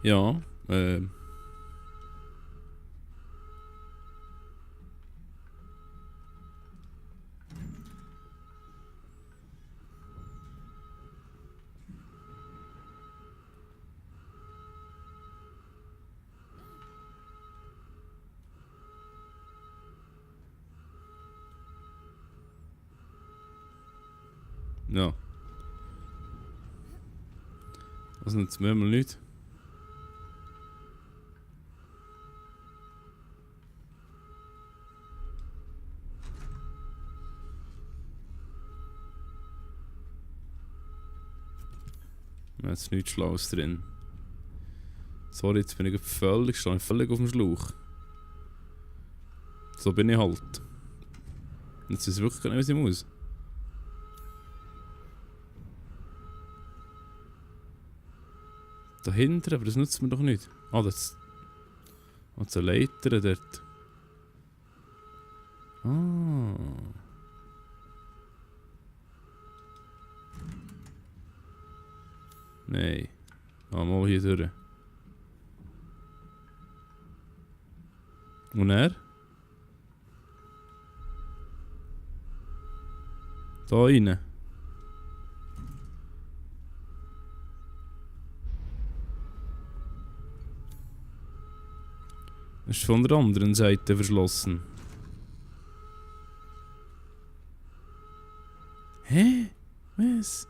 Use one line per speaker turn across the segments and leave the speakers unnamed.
Ja, ja. Also nützt mir mal nicht. Jetzt ist nichts Schlaues drin. Sorry, jetzt bin ich stehe ich völlig auf dem Schlauch. So bin ich halt. Jetzt ist es wirklich gar nicht, was ich muss. Dahinter, aber das nützt mir doch nicht. Ah, das... Ah, das Leiter dort. Ah. Nein. Ah, mal hier durch. Und er? Da rein. Ist von der anderen Seite verschlossen. Hä? Was?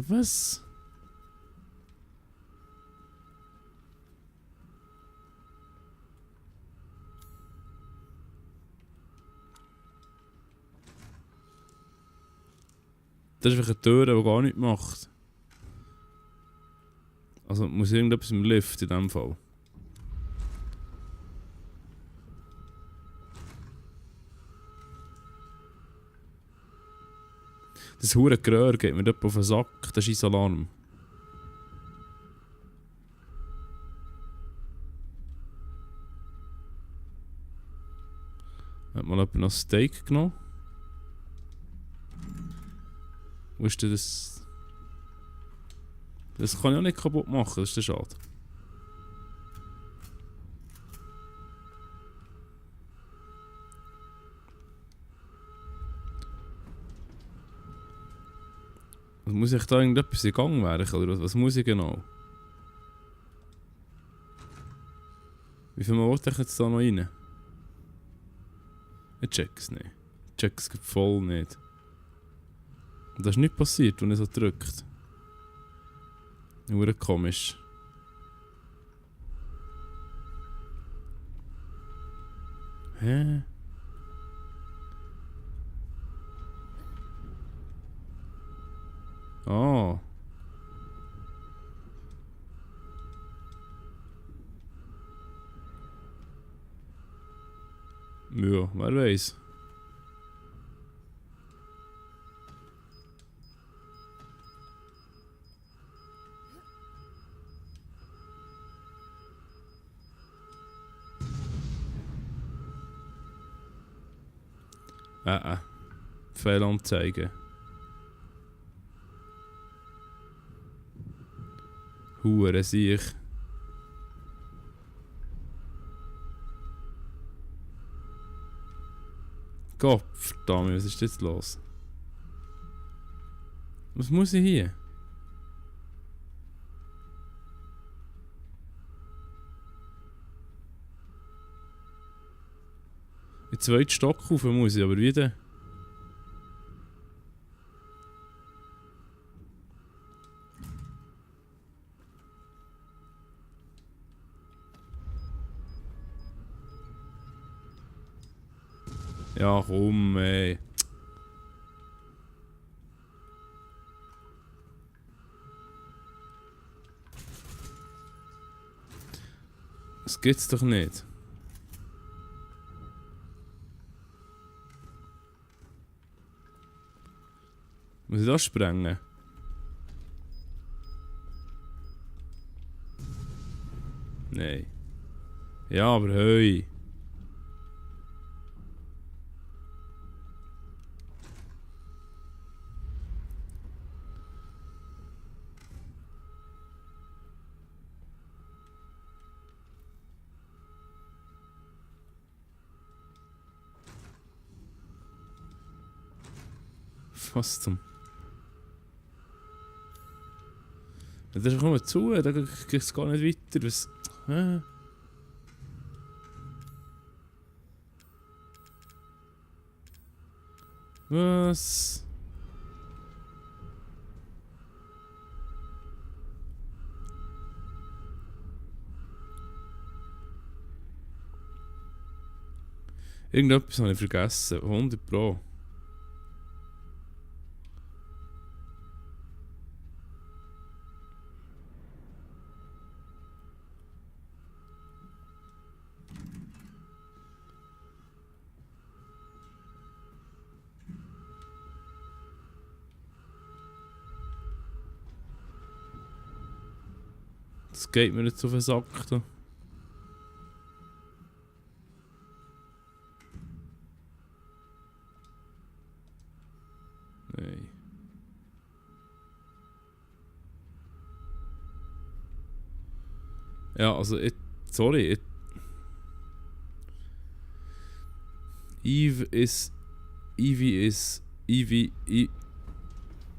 Was? Das ist einfach eine Tür, die gar nichts macht. Also muss irgendetwas im Lift in dem Fall. Das hure Geröhr geht mir dort auf den Sack, das ist Alarm. Hat mal jemand noch Steak genommen? Wo ist denn das? Das kann ich auch nicht kaputt machen, das ist der schade. Was muss ich da irgendetwas in Gang werfen oder was muss ich genau? Wie viel Mal wollte ich jetzt da noch rein? Ich check's nicht. Ich check's voll nicht. Und das ist nicht passiert, wenn ich so drückt. Nur komisch. Hä? Ah. Ja, wer weiß. Fehlanzeige. Hure sich. Gott verdammt, was ist jetzt los? Was muss ich hier? In den zweiten Stock rauf muss ich, aber wieder. Ja, komm, ey. Das gibt's doch nicht. Muss ich das sprengen? Nein. Ja, aber hey. Was zum... Das ist nur zu, da geht es gar nicht weiter. Was... Was? Irgendetwas habe ich vergessen. 100 Pro. Das geht mir nicht auf den Sack. Da. Nein. Ja, also, sorry. Eve is... Evie is... Evie...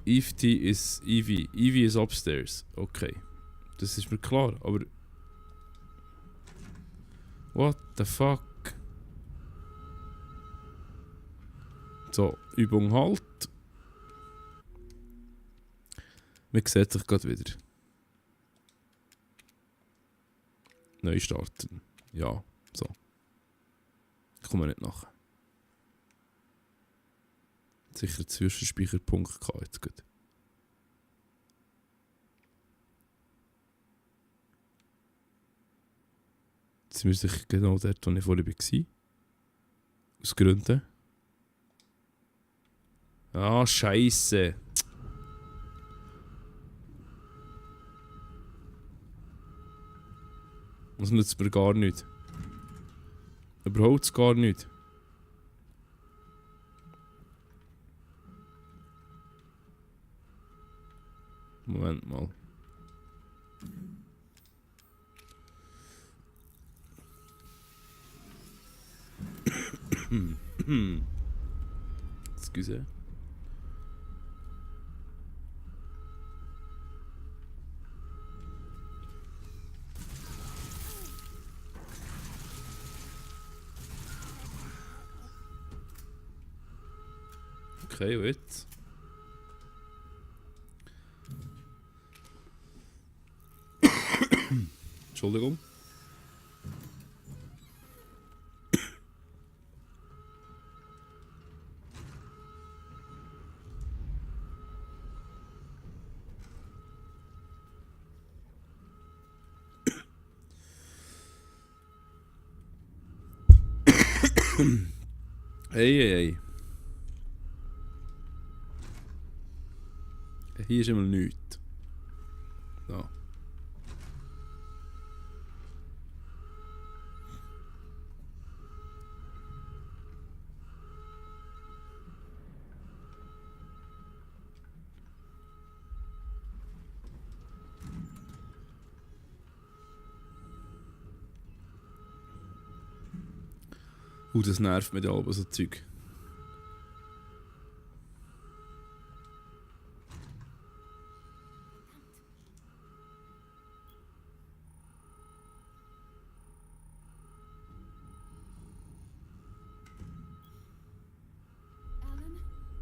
Eve T is Evie. Evie is upstairs. Okay. Das ist mir klar, aber... What the fuck? So, Übung halt. Man sieht sich gerade wieder. Neu starten. Ja, so. Ich komme nicht nach. Sicher Zwischenspeicherpunkt gehabt jetzt gut. Jetzt muss ich genau dort, wo ich vorher war. Aus Gründen. Ah, Scheiße. Das nützt mir gar nicht. Überhaupt gar nicht. Moment mal. Excuse. Okay, und jetzt? Entschuldigung. Hey. Hier ist immer nichts. So. Das nervt mich da oben, so Zeug.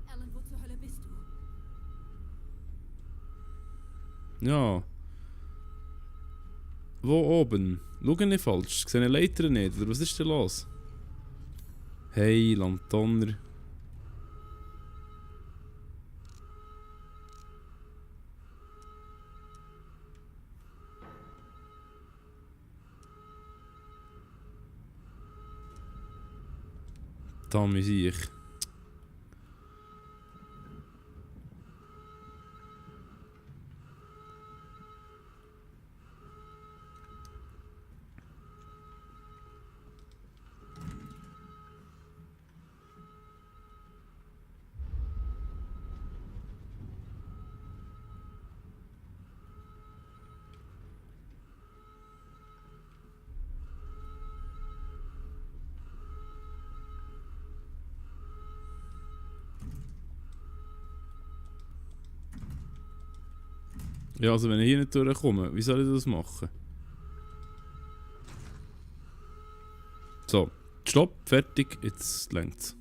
Alan, wo zur Hölle bist du?
Ja. Wo oben? Schau nicht falsch. Ich sehe eine Leiter nicht. Oder was ist denn los? Hey, Lantonner. Da muss ich. Ja, also wenn ich hier nicht durchkomme, wie soll ich das machen? So, stopp, fertig, jetzt längt's.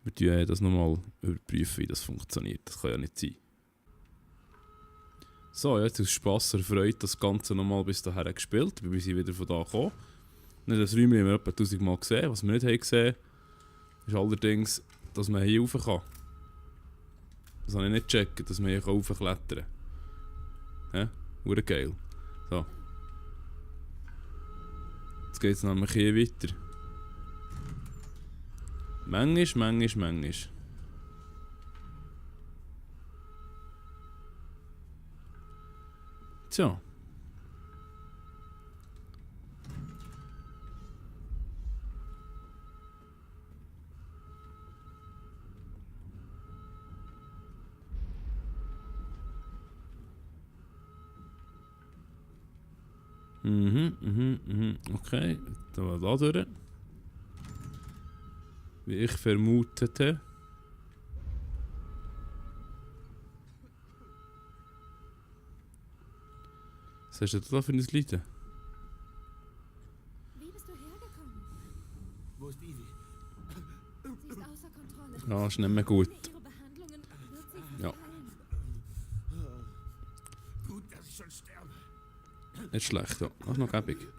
Wir tun das nochmal überprüfen, wie das funktioniert. Das kann ja nicht sein. So, jetzt aus Spass und Freude das Ganze nochmal bis dahin gespielt. Wir sind wieder von da gekommen. Das Räumchen haben wir etwa 1000 Mal gesehen. Was wir nicht haben gesehen, ist allerdings, dass man hier rauf kann. Das habe ich nicht gecheckt, dass man hier raufklettern kann. Hä? Hure geil. So. Jetzt geht es nämlich hier weiter. Manchmal. Tja. Okay, dann war da durch. Wie ich vermutete. Was hast du da für ein Lied?
Wie bist du hergekommen?
Wo ist Ivy?
Sie ist außer Kontrolle.
Ja, ist nicht mehr gut.
Ihre Behandlungen wird sie
Ja.
verfallen.
Gut, dass ich schon sterbe.
Nicht schlecht, ja. Das ist noch gäbig.
Sag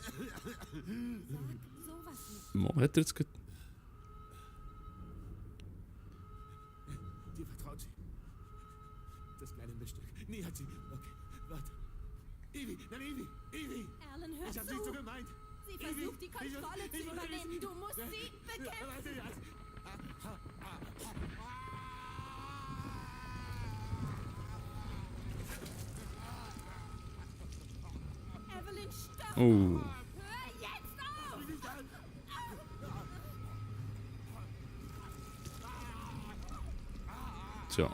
sowas nicht.
Mo, hat er jetzt gut.
Dir vertraut sie. Das kleine Mischstück. Nie hat sie. Okay, warte. Ivy, nein, Ivy!
Erlen, hör
Ich hab nicht so
zu.
gemeint.
Sie versucht, die Kontrolle zu übernehmen. Du musst sie bekämpfen.
Warte jetzt.
Evelyn, stopp!
Oh.
Hör jetzt auf!
Tja.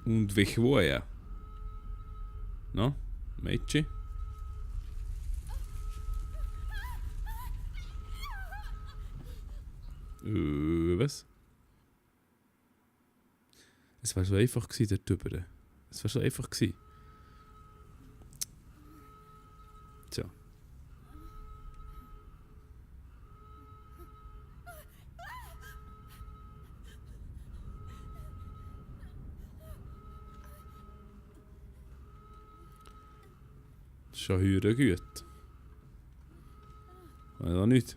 Und wie woher? No? Mädchen? Was? Es wäre so einfach gewesen, dort drüber. Es wäre so einfach gewesen. Tja. Das ist schon höher gut. Ja, nicht.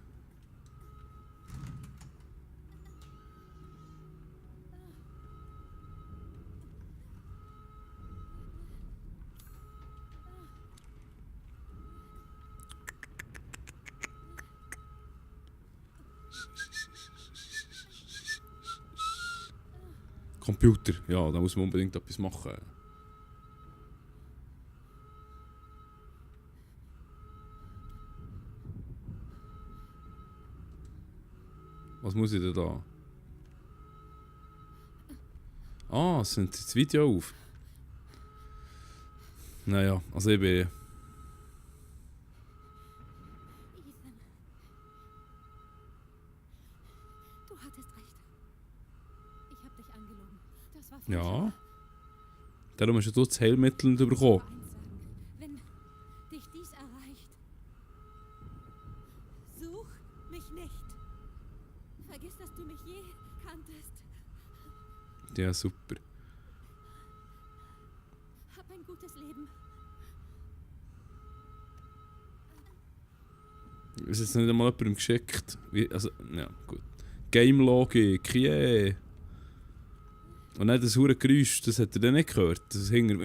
Computer, ja, da muss man unbedingt etwas machen. Was muss ich denn da? Ah, es sind das Video auf. Naja, also ich bin...
Ethan. Du hattest recht. Ich hab dich angelogen. Das war falsch.
Ja. Darum hast du das Heilmittel nicht bekommen.
Eins sagen. Wenn dich dies erreicht, such mich nicht. Vergiss, dass du mich je kanntest.
Ja, super.
Hab ein gutes Leben.
Ist jetzt nicht einmal jemandem geschickt? Wie, also, ja, gut. Game-Logik, yeah. Und nicht das hure Geräusch, das hat er dann nicht gehört. Das hinger...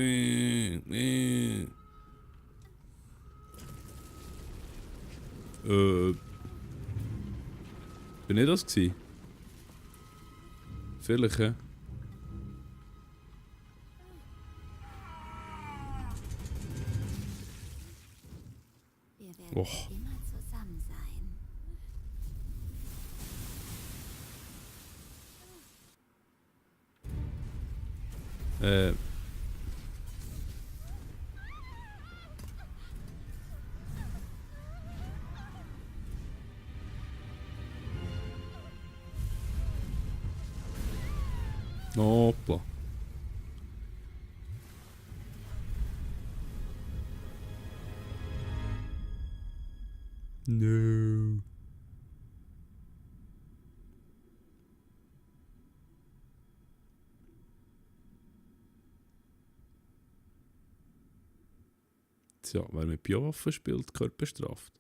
Bin ich das gsi? Vielleicht, hä?
Wir werden
Oh.
immer zusammen sein.
Hoppla. No. Tja, wer mit Biowaffen spielt, gehört bestraft.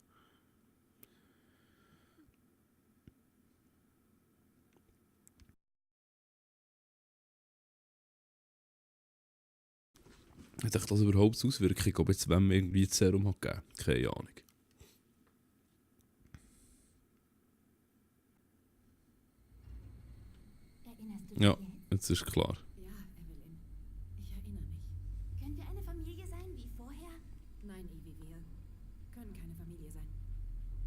Hat euch das überhaupt Auswirkungen, ob jetzt wem irgendwie ein Serum hat gegeben? Keine Ahnung.
Erinnerst du dich?
Ja, jetzt ist klar.
Ja, Evelyn. Ich erinnere mich.
Könnt ihr eine Familie sein wie vorher?
Nein, Evie, wir können keine Familie sein.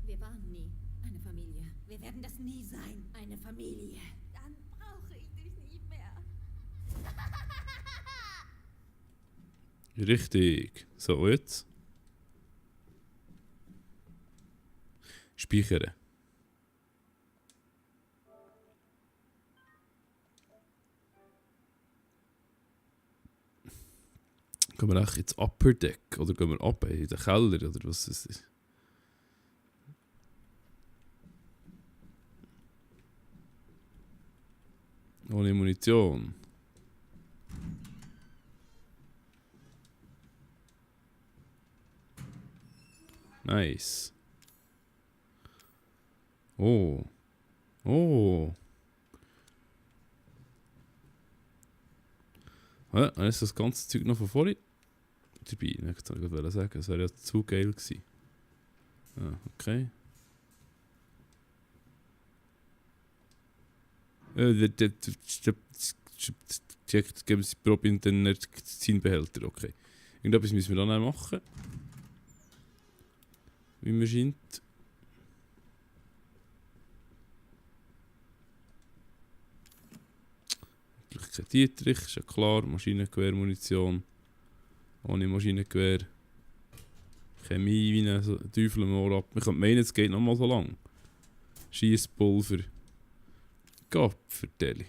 Wir waren nie eine Familie. Wir werden das nie sein. Eine Familie.
Dann brauche ich dich nicht mehr.
Richtig. So, jetzt. Speichern. Gehen wir echt ins Upper Deck? Oder gehen wir ab in den Keller? Oder was ist das? Ohne Munition. Nice. Oh. Oh. Ja, dann ist das ganze Zeug noch von vorhin dabei. Ich kann gerade sagen, es wäre ja zu geil gewesen. Ah, okay. Checkt, geben Sie Probe in den Zinsbehälter. Okay. Irgendetwas müssen wir dann auch machen. Wie mir scheint. Kein Dietrich, ist ja klar. Maschinengewehr, Munition. Ohne Maschinengewehr. Chemie, wie ein Teufel im Ohr ab. Man könnte meinen, es geht noch mal so lang. Schiesspulver. Gott, vertelle.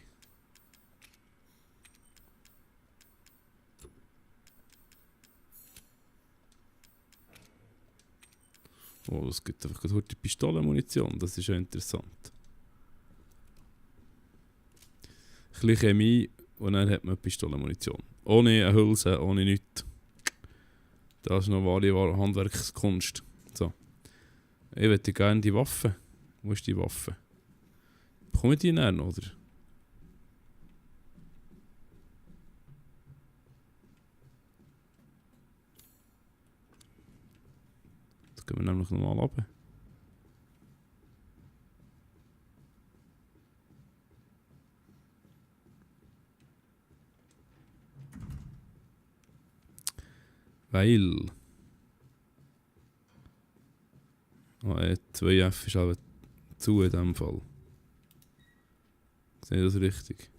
Oh, es gibt einfach gerade die Pistolenmunition. Das ist ja interessant. Ein bisschen Chemie und dann hat man Pistolenmunition. Ohne eine Hülse, ohne nichts. Das ist noch wahre Handwerkskunst. So. Ich hätte gerne die Waffe. Wo ist die Waffe? Bekomme ich die näher, oder? Das gehen wir nämlich nochmal runter. Weil. Oh, 2F ist aber zu in diesem Fall. Sehe ich das richtig?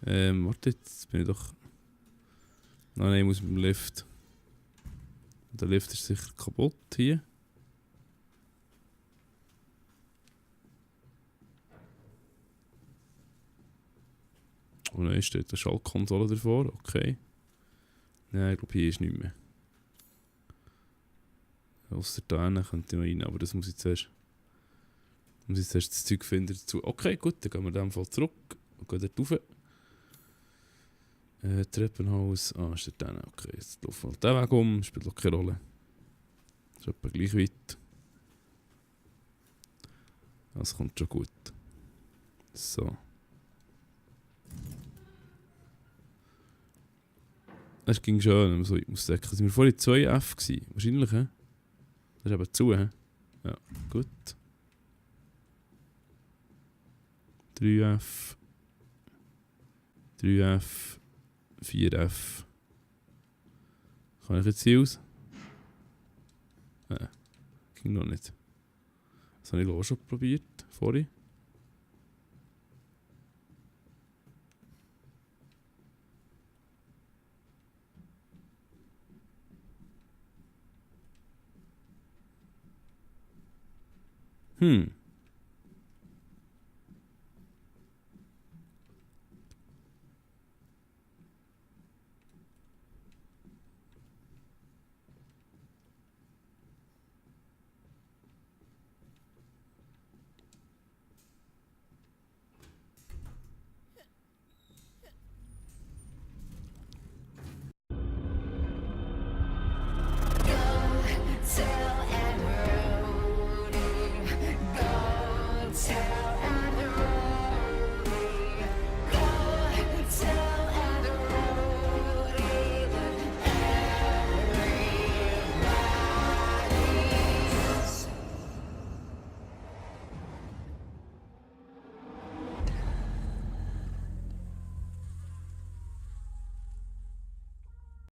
Warte, jetzt bin ich doch. Nein, ich muss mit dem Lift. Der Lift ist sicher kaputt hier. Und dann steht eine Schaltkonsole davor, okay. Nein, ich glaube hier ist nichts mehr. Ausser da hinten könnte ich noch rein, aber das muss ich zuerst. Muss ich zuerst das Zeug finden dazu. Okay, gut, dann gehen wir in dem Fall zurück und gehen dort rauf. Treppenhaus. Ah, ist dort hinten. Okay, jetzt laufen wir halt den Weg um, spielt auch keine Rolle. Ist etwa gleich weit. Das kommt schon gut. So. Es ging schön, so, ich muss sagen. Sind wir vorhin 2F gewesen? Wahrscheinlich, hä? Das ist aber zu, hä? Ja, gut. 3F. 3F. 4F. Kann ich jetzt hier aus? Nein, ging noch nicht. Das habe ich auch schon probiert, vorhin. Hm.